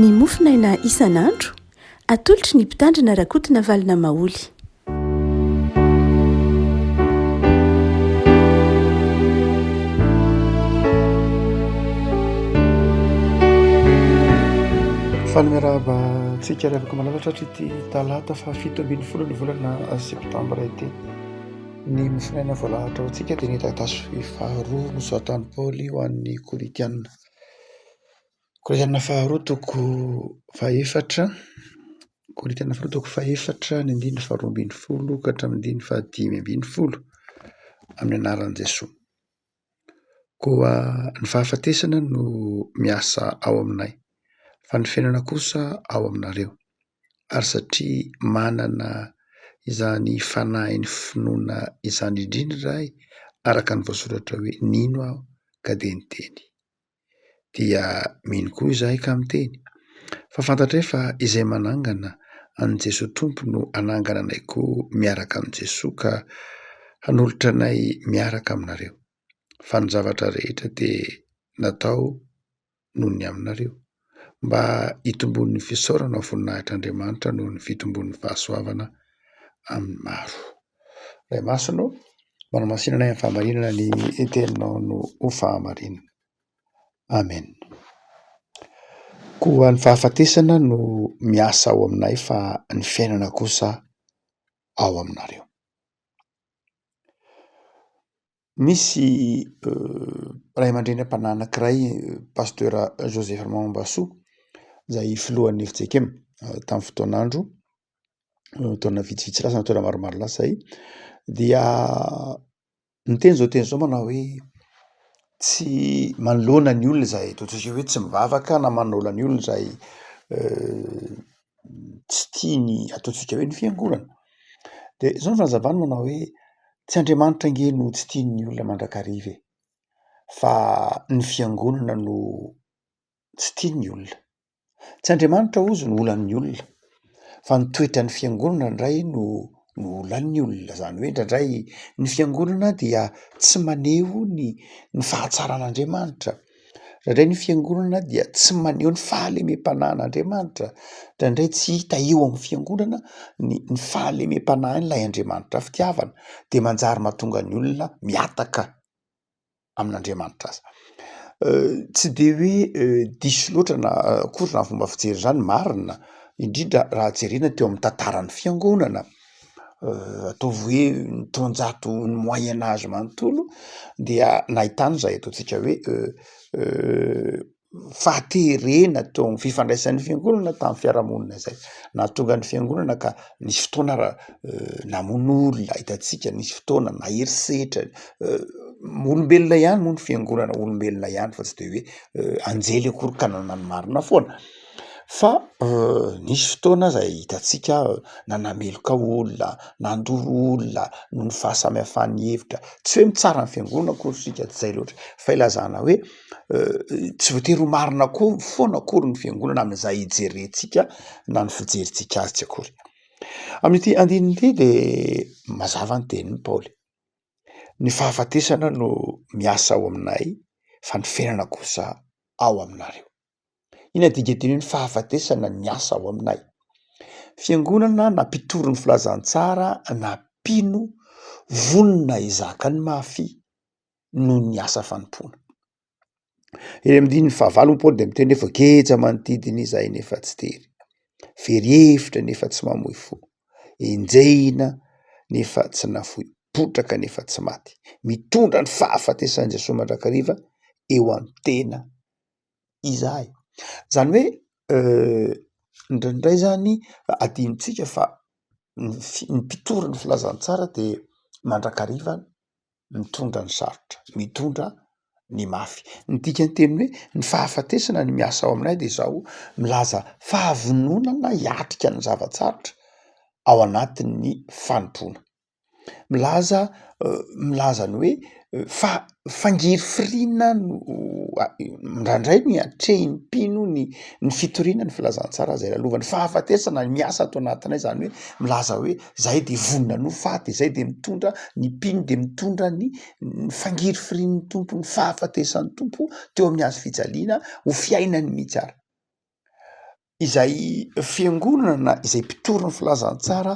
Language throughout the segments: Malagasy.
Ny mofonaina isan'andro, atolotry ny Mpitandrina Rakotonavalona Maholy. Faly miarahaba antsika ry havako malala tratry ity talata faha 17 ny volana septambra ity. Ny mofonaina voalahatra ho antsika dia ny taratasy faharoa nosoratan'i Paoly ho an'ny Korintiana. Korintiana faharoa toko fahefatra, Korintiana faharoa toko fahefatra ny andininy faharoa ambin'ny folo ka hatramin'ny andininy fahadimy ambin'ny folo amin'ny anaran'i Jesoa. Koa ny fahafatesana no miasa ao aminay fa ny fiainana kosa ao aminareo, ary satria manana izany fanahin'ny finoana izany indrindra izahay araka ny voasoratra hoe nino aho ka dia niteny. Dia mino koa izahay ka miteny fa fantatray fa izay manangana an'i Jesoa Tompo no hanangana anay koa miaraka amin'i Jesoa ka hanolotra anay miaraka aminareo. Fa ny zavatra rehetra dia natao noho ny aminareo, mba hitomboan'ny fisaorana ho voninahitr'Andriamanitra noho ny fitombon'ny fahasoavana amin'ny maro. Ray Masina ô, manamasina anay amin'ny fahamarinana ny teninao no ho fahamarinana. Amen. Koa ny fahafatesana no miasa ao aminay fa ny fiainana kosa ao aminareo. Misy ray aman-dreny am-panahy anankiray, Pasteur Joseph Ramambasoa, izay filohan'ny FJKM tamin'ny fotoan'andro, taona vitsivitsy lasa na taona maromaro lasa izay, dia niteny izao teny izao manao hoe tsy manoloana ny olona izay ataontsika hoe tsy mivavaka na manoloana ny olona izay tsy tia ny ataontsika hoe ny fiangonana. De zao ny fanazavany manao hoe tsy Andriamanitra ange no tsy tian'ny olona mandrakariva e, fa ny fiangonana no tsy tian'ny olona. Tsy Andriamanitra hozy no olan'ny olona fa ny toetran'ny fiangonana indray no no olan'ny olona. Zany hoe indraindray ny fiangonana dia tsy maneho ny ny fahatsaran'Andriamanitra. Indraindray ny fiangonana dia tsy maneho ny fahalemem-panahin'Andriamanitra. Indraindray tsy hita eo amin'ny fiangonana ny ny fahalemem-panahin'ilay Andriamanitra fitiavana de manjary mahatonga ny olona mihataka amin'Andriamanitra aza. Tsy de hoe diso loatra na akory raha ny fomba fijery izany marina, indrindra raha jerena teo amin'ny tantaran'ny fiangonana, ataovy hoe ny taonjato ny moyen age manontolo dia nahitana izay ataontsika hoe fahaterena teo amin'ny fifandraisan'ny fiangonana tamin'ny fiarahamonina izay. Nahatonga ny fiangonana ka nisy fotoana ara namono olona hitantsika, nisy fotoana nahery setra, olombelona ihany moa ny fiangonana, olombelona ihany fa tsy de hoe anjely akory ka nanana ny marina foana. Fa nisy fotoana zay hitantsika nanameloka olona, nandoro olona noho ny fahasamihafan'ny hevitra, tsy hoe mitsara ny fiangonana akory isika tsy zay loatra fa ilazana hoe tsy voatery ho marina koa foana akory ny fiangonana amin'izay ijerentsika na ny fijerintsika azy tsy akory. Amin'ity andininy ity de mazava ny tenin'i Paoly, ny fahafatesana no miasa ao aminay fa ny fiainana kosa ao aminareo. Inona ny dikanteny hoe ny fahafatesana miasa ao aminay? Fiangonana na mpitory ny filazantsara na mpino vonona hizaka ny mafy noho ny asa fanompoana. Eny amin'ny andininy fahavalo moa Paoly dia miteny hoe voageja manodidina izahay nefa tsy tery, very hevitra nefa tsy mamoy fo, enjehina nefa tsy nafoy, potraka nefa tsy maty, mitondra ny fahafatesan'i Jesoa mandrakariva eo amin'ny tena izahay. Zany hoe indraindray zany adinontsika fa ny fi- ny mpitory ny filazantsara de mandrakariva mitondra ny sarotra, mitondra ny mafy. Ny dikan-teny hoe ny fahafatesana no miasa ao aminay de zao, milaza fahavononana hiatrika ny zava-tsarotra ao anatin'ny fanompoana. Milaza milaza ny hoe fa- fangirifiriana no indraindray ny atrehin'ny mpino ny ny fitoriana ny filazantsara zay lalovany, fahafatesana miasa ato anatinay zany hoe milaza hoe zahay de vonona ny ho faty, zay de mitondra ny mpino de mitondra ny ny fangirifirian'ny Tompo, ny fahafatesan'ny Tompo teo amin'ny hazo fijaliana ho fiainany mihitsy ary. Izay fiangonana izay mpitory ny filazantsara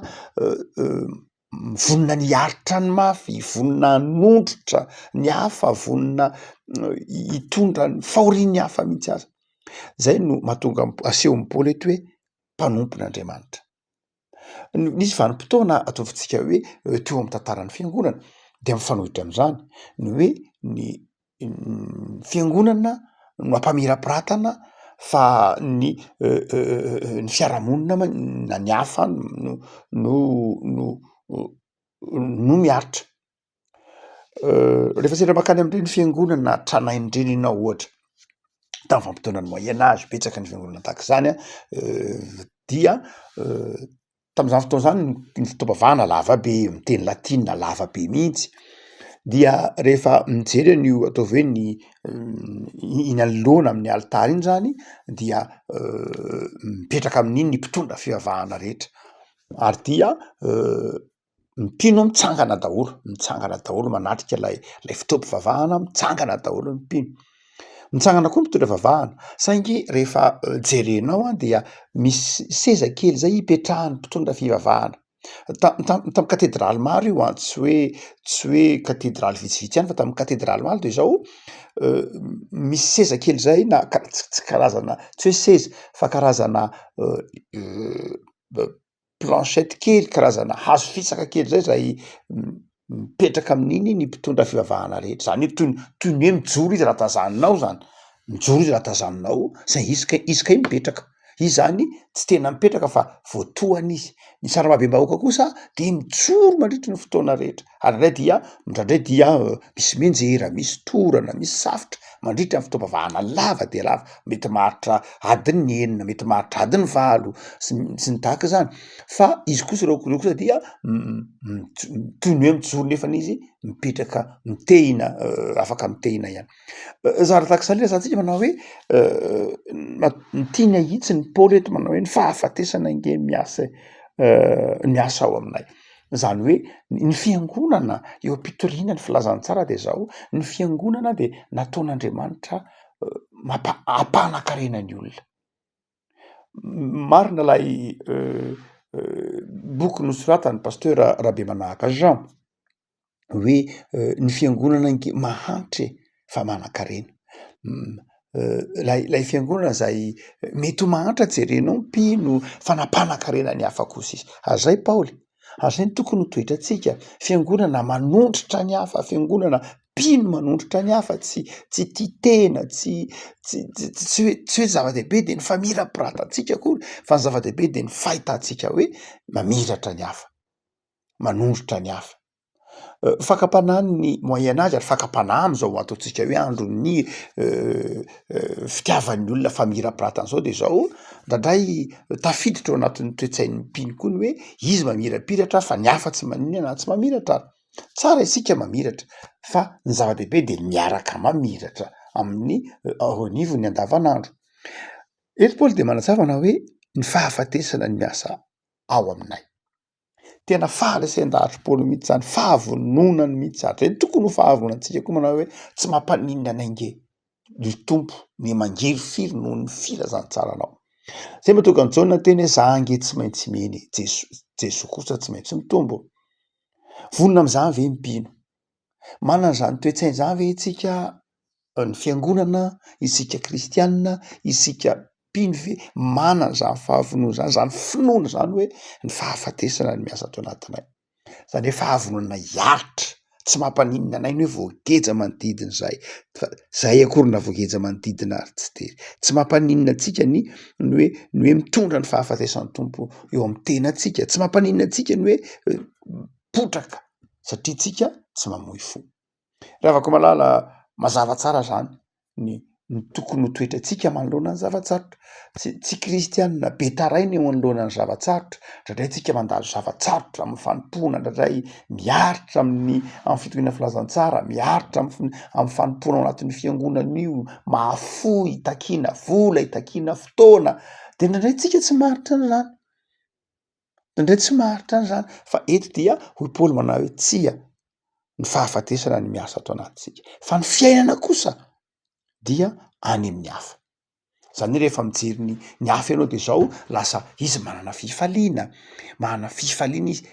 vonona ny hiaritra ny mafy, vonona hanondrotra ny hafa, vonona hitondra ny fahorian'ny hafa mihitsy aza. Zay no mahatonga asehon'i Paoly eto hoe mpanompon'Andriamanitra. Nisy vanim-potoana ataovintsika hoe teo amin'ny tantaran'ny fiangonana dia mifanohitra amin'izany ny hoe ny fiangonana no ampamirapiratana fa ny ny fiarahamonina na ny hafa no no no no miaritra. Rehefa sendra mankany amin'ireny fiangonana tranainy ireny ianao ohatra, tamin'ny vanim-potoanan'ny moyen age, betsaka ny fiangonana tahaka izany an, dia tamin'izany fotoana izany ny fotoam-pivavahana lava be, miteny latina lava be mihitsy, dia rehefa mijery an'io ataovy hoe ny iny anoloana amin'ny alitara iny zany dia mipetraka amin'iny ny mpitondra fivavahana rehetra ary dia Ny mpino mitsangana daholo, mitsangana daholo manatrika ilay ilay fotoam-pivavahana, mitsangana daholo ny mpino. Mitsangana koa ny mpitondra fivavahana saingy rehefa jerenao an dia misy seza kely zay ipetrahan'ny mpitondra fivavahana. Ta- tam- tam'katedraly maro io an, tsy hoe tsy hoe katedraly vitsivitsy ihany fa tam'katedraly maro de zao misy seza kely zay na ka- ts- tsy karazana tsy hoe seza fa karazana planchette kely karazana hazo fisaka kely zay zay mipetraka amin'iny ny mpitondra fivavahana rehetra, zany hoe toy ny toy ny hoe mijoro izy raha tazaninao zany, mijoro izy raha tazaninao zay izy kay izy kay mipetraka, izy zany tsy tena mipetraka fa voatohana izy, ny sarambabem-bahoaka kosa de mijoro mandritry ny fotoana rehetra. Ary indray dia indraindray dia misy mianjera, misy torana, misy safotra mandritra ny fotoam-pivavahana lava dia lava, mety maharitra adiny enina, mety maharitra adiny valo sy ny sy ny tahaka izany, fa izy kosa ireo ireo kosa dia toy ny hoe mijoro nefany izy mipetraka mitehina afaka mitehina ihany. Zary tahaka izany ilay zantsika manao hoe ny tiany ahitsy ny Paoly eto manao hoe ny fahafatesana ange miasa miasa ao aminay. Izany hoe ny fiangonana eo am-pitoriana ny filazantsara de zao, ny fiangonana de nataon'Andriamanitra mampa- hampanan-karena ny olona. Marina ilay boky nosoratan'ny pasteur Rabemanahaka Jean hoe ny fiangonana ange mahantra e fa manan-karena. Ilay ilay fiangonana zay mety ho mahantra jerenao mpino fa nampanan-karena ny hafa kosa izy, ary zay Paoly, ary zay no tokony ho toetrantsika, fiangonana manondrotra ny hafa, fiangonana mpino manondrotra ny hafa, tsy tsy tia tena, tsy tsy tsy hoe tsy hoe zava-dehibe de ny famirapiratantsika akory fa ny zava-dehibe de ny fahitantsika hoe mamiratra ny hafa, manondrotra ny hafa. Fakam-panahy ny moyen age ary fakam-panahy am'zao ataontsika hoe andron'ny fitiavan'ny olona famirapiratana zao de zao, ndraindray tafiditra ao anatin'ny toe-tsain'ny mpino koa ny hoe izy mamirapiratra fa ny hafa tsy maninona na tsy mamiratra ary. Tsara isika mamiratra fa ny zava-dehibe de miaraka mamiratra amin'ny ao anivon'ny andavanandro. Eto Paoly de manazava na hoe ny fahafatesana ny miasa ao aminay. Tena faharesen-dahatr'i Paoly mihitsy zany, fahavononany mihitsy ary zay no tokony ho fahavononantsika koa manao hoe tsy mampaninona anay nge ry Tompo ny mangirifiry noho ny filazantsaranao. Zay mahatonga an'i Jaona niteny hoe za ange tsy maintsy mihena e, Jeso- Jesoa kosa tsy maintsy mitombo. Vonona am'zany ve ny mpino? Manana izany toe-tsaina izany ve isika ny fiangonana, isika kristianina, isika mpino ve manana izany fahavonona izany, izany finoana izany hoe ny fahafatesana no miasa ato anatinay? Izany hoe fahavonona hiaritra, tsy mampaninona anay ny hoe voageja manodidina izahay fa zahay akory na voageja manodidina ary tsy tery. Tsy mampaninona antsika ny ny hoe ny hoe mitondra ny fahafatesan'ny Tompo eo amin'ny tenantsika, tsy mampaninona antsika ny hoe potraka satria tsika tsy mamoy fo. Ry havako malala, mazava tsara zany ny ny tokony ho toetrantsika manoloana ny zava-tsarotra. Tsy tsy kristianina be taraina eo anoloana ny zava-tsarotra, indraindray tsika mandalo zava-tsarotra amin'ny fanompoana, indraindray miaritra amin'ny amin'ny fitoriana filazantsara, miaritra amin'ny amin'ny fanompoana ao anatin'ny fiangonana io, mahafoy, itakiana vola, itakiana fotoana, de indraindray tsika tsy maharitra an'izany. Indraindray tsy maharitra an'izany fa eto dia hoy Paoly manao hoe tsia, ny fahafatesana no miasa ato anatintsika fa ny fiainana kosa dia any amin'ny hafa. Zany hoe rehefa mijery ny ny hafa ianao de zao lasa izy manana fifaliana, manana fifaliana izy,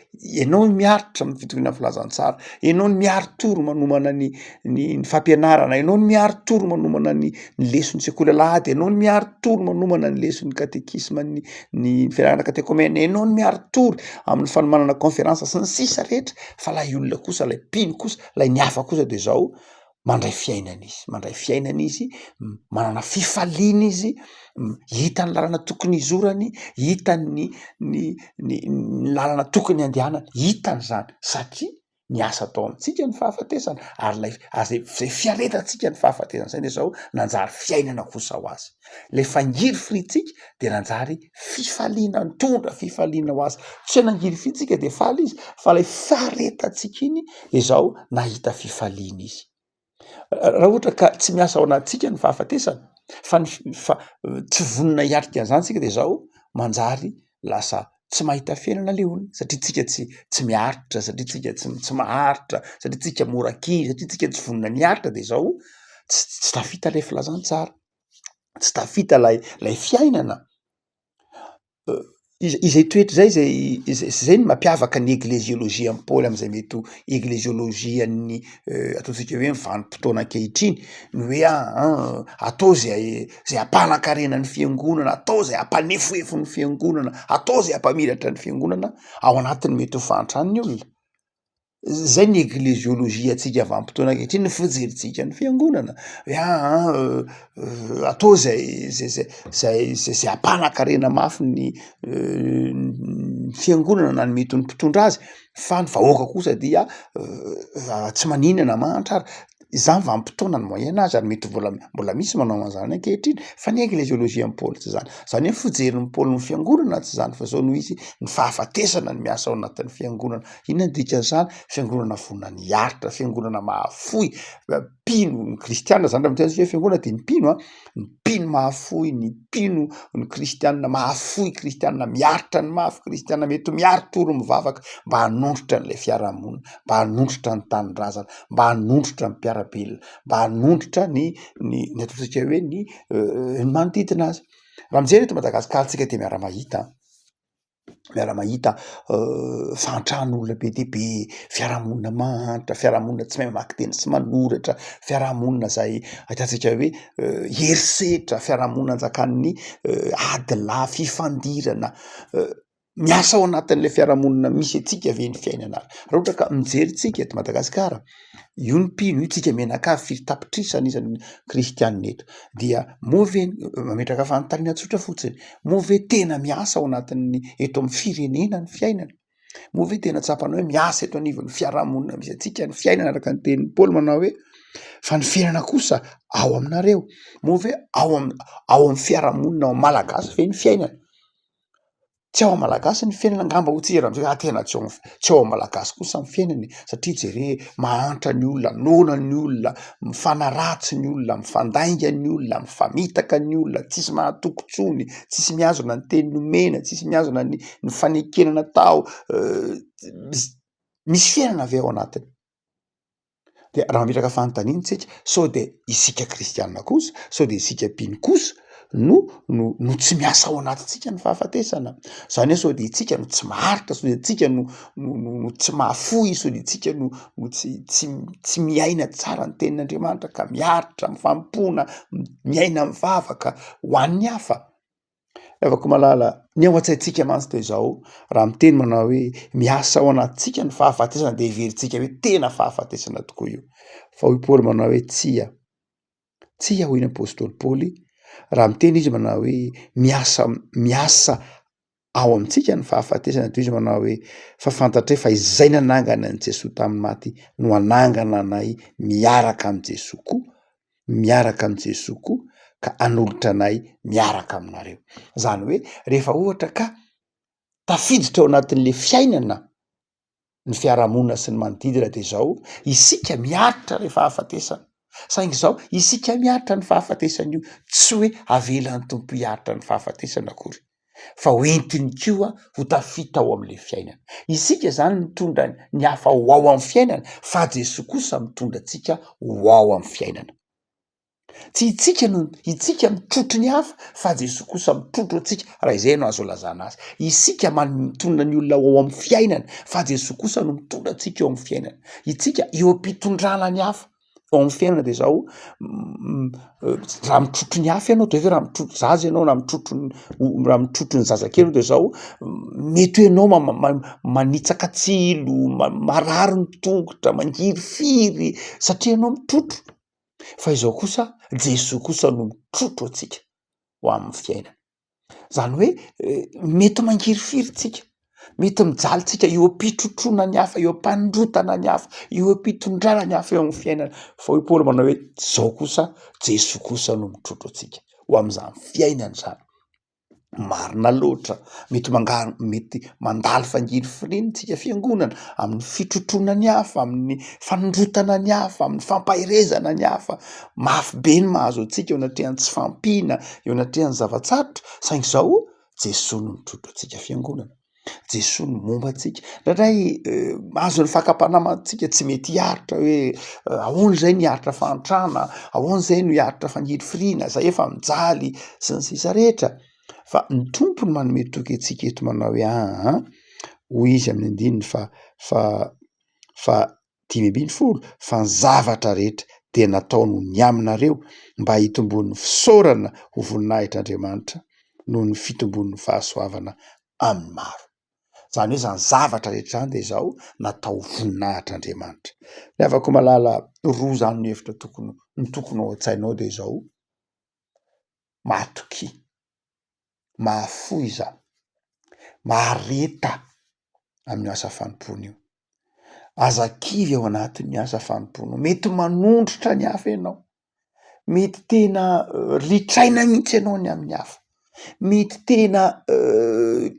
ianao no miaritra amin'ny fitoriana ny filazantsara, ianao no miari-tory manomana ny ny ny fampianarana, ianao no miari-tory manomana ny ny leson'ny sekoly alahady, ianao no miari-tory manomana ny leson'ny katekisma-n'ny ny fianarana katekomena, ianao no miari-tory amin'ny fanomanana conférence sy ny sisa rehetra, fa lay olona kosa lay mpino kosa lay ny hafa kosa de zao mandray fiainana izy, mandray fiainana izy, manana fifaliana izy, hita ny lalana tokony hizorany, hitany ny ny ny ny lalana tokony handehanany, hitany zany satria miasa tao amintsika ny fahafatesana ary lay ary zay zay fiaretantsika ny fahafatesana zay de zao nanjary fiainana kosa ho azy, le fangirifiriantsika de nanjary fifaliana, nitondra fifaliana ho azy, tsy hoe nangirifiry tsika de faly izy fa lay faharetantsika iny de zao nahita fifaliana izy. Raha ohatra ka tsy miasa ao anatintsika ny fahafatesana fa ny fa tsy vonona hiatrika an'izany tsika de zao manjary lasa tsy mahita fiainana le olona satria tsika tsy tsy miaritra, satria tsika tsy tsy maharitra, satria tsika mora kivy, satria tsika tsy vonona ny hiaritra de zao tsy tsy tafita lay filazantsara, tsy tafita lay lay fiainana. Izay toetra izay izay izay no mampiavaka ny ekleziôlôjian'i Paoly amin'izay mety ho ekleziôlôjian'ny ataontsika hoe ny vanim-potoana ankehitriny, ny hoe aa atao zay zay hampanan-karena ny fiangonana, atao zay hampanefoefo ny fiangonana, atao zay hampamiratra ny fiangonana ao anatin'ny mety ho fahantran'ny olona. Zay ny ekleziôlôjiantsika vanim-potoana ankehitriny, ny fijerintsika ny fiangonana hoe aa atao zay zay zay zay zay zay hampanan-karena mafy ny ny fiangonana na ny mety ho ny mpitondra azy fa ny vahoaka kosa dia tsy maninona na mahantra ary. Izany vanim-potoana ny moyen age ary mety mbola mbola misy manao an'izany ankehitriny fa ny ekleziôlôjian'i Paoly tsy zany, zany hoe fijerin'i Paoly ny fiangonana tsy zany fa zao no izy, ny fahafatesana no miasa ao anatin'ny fiangonana. Inona ny dikan'izany? Fiangonana vonona ny hiaritra, fiangonana mahafoy, mpino, ny kristiana zany raha miteny antsika hoe fiangonana de ny mpino an, ny mpino mahafoy, ny mpino, ny kristiana mahafoy, kristiana miaritra ny mafy, kristiana mety miari-tory mivavaka mba hanondrotra an'ilay fiarahamonina, mba hanondrotra ny tanindrazana, mba hanondrotra ny mpiara-belona, mba hanondrotra ny ny ny ataontsika hoe ny ny manodidina azy. Raha mijery eto Madagasikara tsika de miara-mahita an, miara-mahita fahantran'olona be dia be, fiarahamonina mahantra, fiarahamonina tsy mahay mamaky teny sy manoratra, fiarahamonina zay ahitantsika hoe herisetra, fiarahamonina anjakan'ny ady lahy, fifandirana. Miasa ao anatin'ilay fiarahamonina misy antsika ve ny fiainana? Raha ohatra ka mijery tsika eto Madagasikara, io ny mpino io tsika mianakavy firy tapitrisa anisan'ny kristianina eto, dia moa ve mametraka fanontaniana tsotra fotsiny, moa ve tena miasa ao anatin'ny eto amin'ny firenena ny fiainana? Moa ve tena tsapanao hoe miasa eto anivon'ny fiarahamonina misy antsika ny fiainana araka ny tenin'i Paoly manao hoe fa ny fiainana kosa ao aminareo? Moa ve ao am- ao amin'ny fiarahamonina ao malagasy ve ny fiainana? Tsy ao malagasy ny fiainana angamba hoy tsika raha mijery ah tena tsy ao tsy ao malagasy kosa ny fiainana e, satria jere mahantra ny olona, noana ny olona, mifanaratsy ny olona, mifandainga ny olona, mifamitaka ny olona, tsisy mahatoky intsony, tsisy mihazona ny teny nomena, tsisy mihazona ny ny fanekena natao, misy fiainana ve ao anatiny? Dia raha mametraka fanontaniana isika, sao dia isika kristiana kosa, sao dia isika mpino kosa no no no tsy miasa ao anatintsika ny fahafatesana? Zany hoe sao dia isika no tsy maharitra, sao dia isika no no no no tsy mahafoy, sao dia isika no no tsy tsy tsy miaina tsara ny tenin'Andriamanitra ka miaritra amin'ny fanompoana, miaina mivavaka ho an'ny hafa. Ravako malala, ny ao an-tsaintsika mantsy de zao, raha miteny manao hoe miasa ao anatintsika ny fahafatesana de heverintsika hoe tena fahafatesana tokoa io, fa hoy Paoly manao hoe tsia, tsia hoy ny apostoly Paoly, raha miteny izy manao hoe miasa miasa ao amintsika ny fahafatesana de hoy izy manao hoe fa fantatray fa izay nanangana an'i Jesoa tamin'ny maty no hanangana anay miaraka amin'i Jesoa koa miaraka amin'i Jesoa koa ka hanolotra anay miaraka aminareo. Zany hoe rehefa ohatra ka tafiditra ao anatin'le fiainana ny fiarahamonina sy ny manodidina de zao isika miaritra le fahafatesana, saingy zao isika miaritra ny fahafatesana io tsy hoe avelan'ny Tompo hiaritra ny fahafatesana akory fa hoentiny koa ho tafita ao am'le fiainana. Isika zany mitondra ny hafa ho ao am'fiainana fa Jesoa kosa mitondra antsika ho ao am'fiainana. Tsy itsika no, itsika mitrotro ny hafa fa Jesoa kosa mitrotro antsika, raha izay no azo ilazana azy. Isika manintona ny olona ao amin'ny fiainana fa Jesoa kosa no mitondra antsika eo amin'ny fiainana. Itsika eo am-pitondrana ny hafa ao amin'ny fiainana de zao, raha mitrotro ny hafa ianao de hoe raha mitrotro zaza ianao na mitrotro ny raha mitrotro ny zazakely de zao mety hoe ianao manitsaka tsilo, marary ny tongotra, mangirifiry satria ianao mitrotro. Fa izao kosa, Jesoa kosa no mitrotro antsika ho amin'ny fiainana. Zany hoe mety mangirifiry tsika, mety mijaly tsika eo am-pitrotroana ny hafa, eo am-pandrotana ny hafa, eo am-pitondrana ny hafa eo amin'ny fiainana. Fa hoy Paoly manao hoe zao kosa, Jesoa kosa no mitrotro antsika ho amin'izany fiainana izany. Marina loatra, mety manga- mety mandalo fangirifiriana tsika fiangonana amin'ny fitrotroana ny hafa, amin'ny fanondrotana ny hafa, amin'ny fampaherezana ny hafa, mafy be ny mahazo antsika eo anatrehan'ny tsy fahampiana, eo anatrehan'ny zava-tsarotra, saingy izao Jesoa no mitrotro antsika fiangonana. Jesoa no momba antsika. Indraindray azon'ny fakam-panahy mantsy tsika tsy mety hiaritra hoe ahoana izay ny hiaritra fahantrana, ahoana izay no hiaritra fangirifiriana, zay efa mijaly sy ny sisa rehetra. Fa ny Tompo no manome toky antsika eto manao hoe aa hoy izy amin'ny andininy fa fa fa 15, fa ny zavatra rehetra dia natao noho ny aminareo, mba hitomboan'ny fisaorana ho voninahitr'Andriamanitra noho ny fitomboan'ny fahasoavana amin'ny maro. Izany hoe izany zavatra rehetra izany dia izao natao ho voninahitr'Andriamanitra. Ry havako malala, roa izany ny hevitra tokony ny tokony ao an-tsainao dia izao, matokia. mahafoiza, mahareta amin'io asa fanompoana io. Aza kivy ao anatin'ny asa fanompoanao, mety manondrotra ny hafa ianao, mety tena ritraina mihitsy ianao ny amin'ny hafa, mety tena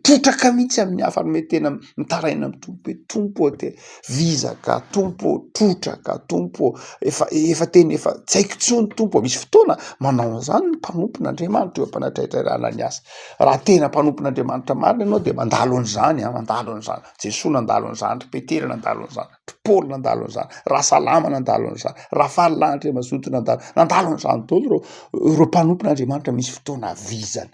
trotraka mihitsy amin'ny hafa, ary mety tena mitaraina amin'ny Tompo hoe Tompo ô te vizaka, Tompo ô trotraka, Tompo ô efa efa tena efa tsy haiko intsony Tompo ô. Misy fotoana manao an'izany ny mpanompon'Andriamanitra eo am-panatratrarana ny asa. Raha tena mpanompon'Andriamanitra marina ianao de mandalo an'izany an, mandalo an'izany. Jesoa nandalo an'izany, ry Petera nandalo an'izany, ry Paoly nandalo an'izany, Rasalama nandalo an'izany, Rafalilahy Andriamazoto nandalo, nandalo an'izany daholo ireo ireo mpanompon'Andriamanitra. Misy fotoana vizana.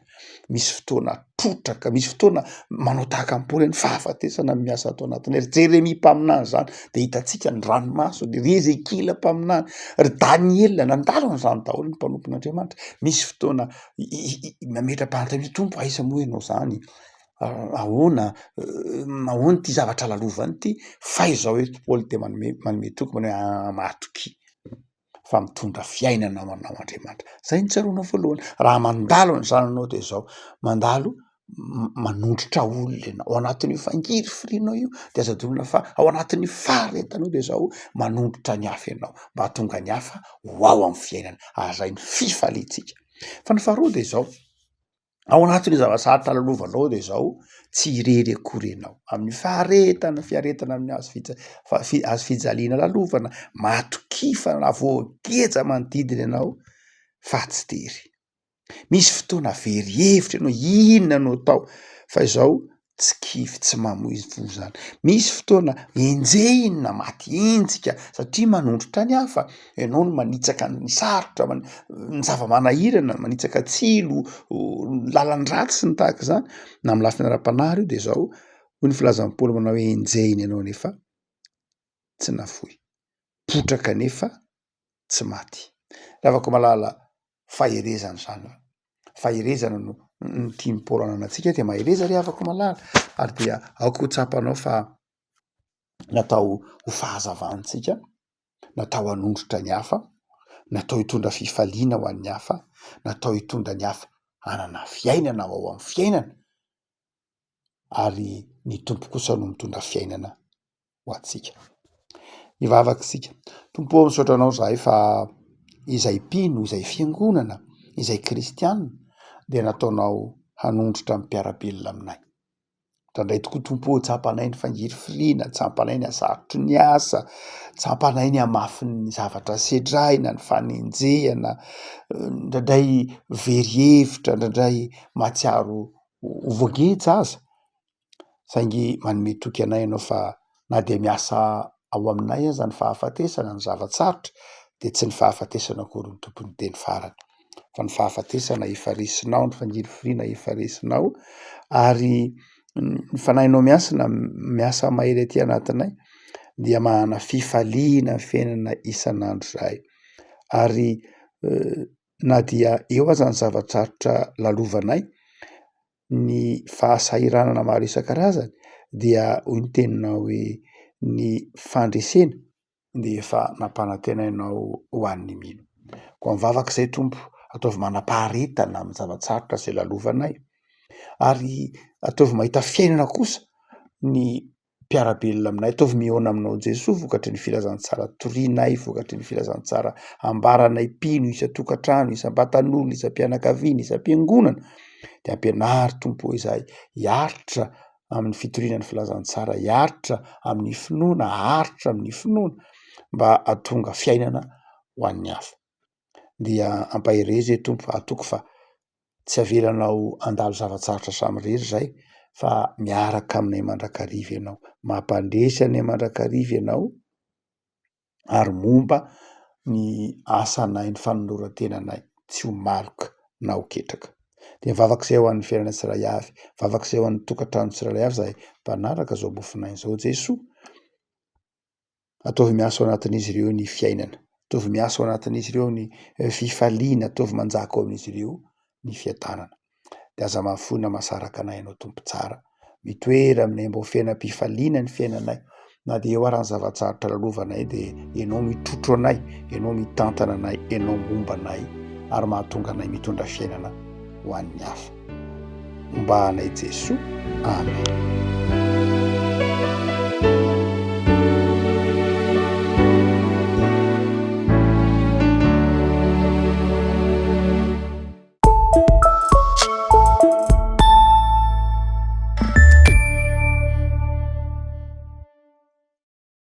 misy fotoana trotraka, misy fotoana manao tahaka an'i Paoly hoe ny fahafatesana no miasa ato anatinay. Ry Jeremia mpaminany zany de hitantsika ny ranomasony, ry Ezekiela mpaminany, ry Daniela, nandalo an'izany daholo ny mpanompon'Andriamanitra. Misy fotoana nametra-panontaniana hoe Tompo aiza moa ianao zany? Ahoana ahoana ity zavatra lalovana ity? Fa izao eto Paoly de manome manome toky manao hoe ah matokia. fa mitondra fiainana ho anao Andriamanitra. Zay no tsaroana voalohany. Raha mandalo ny zananao de zao, mandalo manondrotra olona ianao, ao anatin'io fangirifirianao io de aza adinoina fa ao anatin'ny faharetanao de zao manondrotra ny hafa ianao mba hahatonga ny hafa ho ao amin'ny fiainana, ary zay ny fifaliantsika. Fa ny faharoa de zao, Ao anatin'io zava-tsarotra lalovanao dia izao, tsy irery akory ianao. Amin'ny faharetana, fiaretana amin'ny hazo fija- fa- fi- hazo fijaliana lalovana, matokia fa na voageja manodidina ianao fa tsy tery. Misy fotoana very hevitra ianao, inona no atao? Fa izao tsy kivy, tsy mamoy fo zany. Misy fotoana enjehina, maty enjika satria manondrotra ny hafa, ianao no manitsaka ny sarotra, ny zava-manahirana, manitsaka tsilo, ny lalan-dratsy sy ny tahaka izany, na amin'ny lafiny ara-panahy ary io de zao, hoy ny filazan'i Paoly manao hoe enjehina ianao nefa tsy nafoy, potraka nefa tsy maty. Ry havako malala, faherezana izany, faherezana no no tian'i Paoly hananantsika dia mahereza ry havako malala ary dia aoka ho tsapanao fa natao ho fahazavantsika, natao hanondrotra ny hafa, natao hitondra fifaliana ho an'ny hafa, natao hitondra ny hafa hanana fiainana ao amin'ny fiainana ary ny Tompo kosa no mitondra fiainana ho antsika. Hivavaka isika. Tompo ô, misaotra anao izahay fa izay mpino, izay fiangonana, izay kristiana dia nataonao hanondrotra ny mpiara-belona aminay. Indraindray tokoa Tompo ô, tsapanay ny fangirifiriana, tsapanay ny hasarotry ny asa, tsapanay ny hamafin'ny zavatra sedraina, ny fanenjehana, indraindray very hevitra, indraindray mahatsiaro ho voageja aza. Saingy manome toky anay ianao fa na dia miasa ao aminay aza ny fahafatesana, ny zava-tsarotra. Dia tsy ny fahafatesana akory no tompon'ny teny farany fa ny fahafatesana efa resinao, ny fangirifiriana efa resinao ary ny fanahinao miasina miasa mahery aty anatinay dia manana fifaliana ny fiainana isan'andro zahay ary na dia eo aza ny zava-tsarotra lalovanay, ny fahasahiranana maro isan-karazany dia hoy ny teninao hoe ny fandresena dia efa nampanantenainao ho an'ny mino. Koa mivavaka izay Tompo, ataovy manam-paharetana amin'ny zava-tsarotra izay lalovanay ary ataovy mahita fiainana kosa ny mpiara-belona aminay, ataovy mihaona aminao Jesoa vokatry ny filazantsara torianay, vokatry ny filazantsara ambaranay mpino isan-tokantrano, isam-batan'olona, isam-pianakaviana, isam-piangonana, de ampianaro Tompo ô izahay hiaritra amin'ny fitoriana ny filazantsara, hiaritra amin'ny finoana, haharitra amin'ny finoana mba hahatonga fiainana ho an'ny hafa. Dia ampaherezo e Tompo, atoko fa tsy avelanao handalo zava-tsarotra samirery izay fa miaraka aminay mandrakariva ianao, mampandresy anay mandrakariva ianao ary momba ny asanay, ny fanoloran-tenanay tsy ho maloka na ho ketraka. Dia mivavaka izay ho an'ny fiainana tsirairay avy, mivavaka izay ho an'ny tokantrano tsirairay avy izahay mpanaraka izao mofonaina izao Jesoa. Ataovy miasa ao anatin'izy ireo ny fiainana, ataovy miasa ao anatin'izy ireo ny fifaliana, ataovy manjaka ao amin'izy ireo ny fiadanana. De aza mahafoy na mahasaraka anay Ianao Tompo tsara. Mitoera aminay mba ho fiainam-pifaliana ny fiainanay. Na dia eo ara ny zava-tsarotra lalovanay dia Ianao mitrotro anay, Ianao mitantana anay, Ianao momba anay ary mahatonga anay mitondra fiainana ho an'ny hafa. Homba anay Jesoa. Amen.